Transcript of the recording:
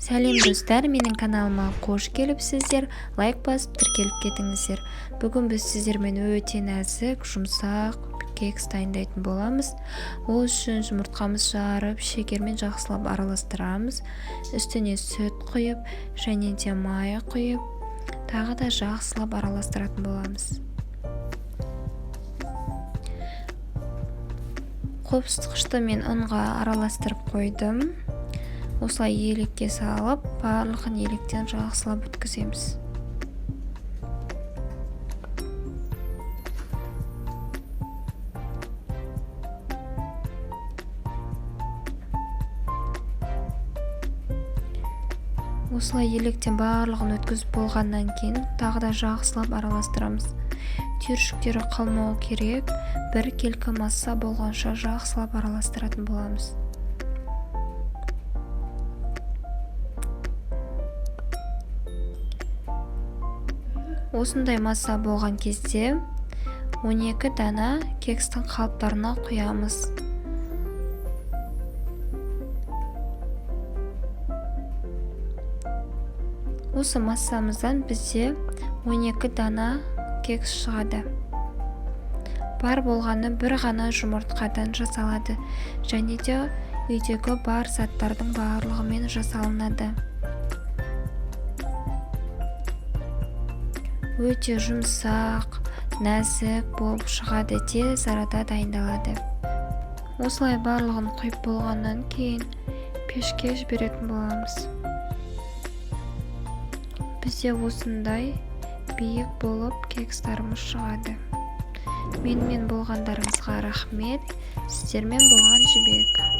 Сәлем достар, менің каналыма қош келіпсіздер. Лайк басып тіркеліп кетіңіздер. Бүгін біз сіздермен өте нәзік, жұмсақ кекс дайындайтын боламыз. Ол үшін жұмыртқамыз жарып, шекермен жақсылап араластырамыз. Үстіне сүт құйып, және де май құйып, тағы да жақсылап араластыратын боламыз. Қопсытқышты мен ұнға араластырып қойдым. Осылай елекке салып, барлығын електен жақсылап өткіземіз. Осылай електен барлығын өткізіп болғаннан кейін тағы да жақсылап араластырамыз. Түйіршіктері қалмау керек, бір келкі масса болғанша жақсылап араластыратын боламыз. Осындай масса болған кезде 12 дана кекстің қалыптарына құямыз. Осы массамыздан бізде 12 дана кекс шығады. Бар болғаны бір ғана жұмыртқадан жасалады және де үйдегі бар заттардың барлығымен жасалынады. Өте жұмсақ, нәзік болып шығады, тез арада дайындалады. Осылай барлығын құйып болғаннан кейін пешке жіберетін боламыз. Бізде осындай биік болып кекстарымыз шығады. Менімен болғандарыңызға рахмет. Сіздермен болған Жібек.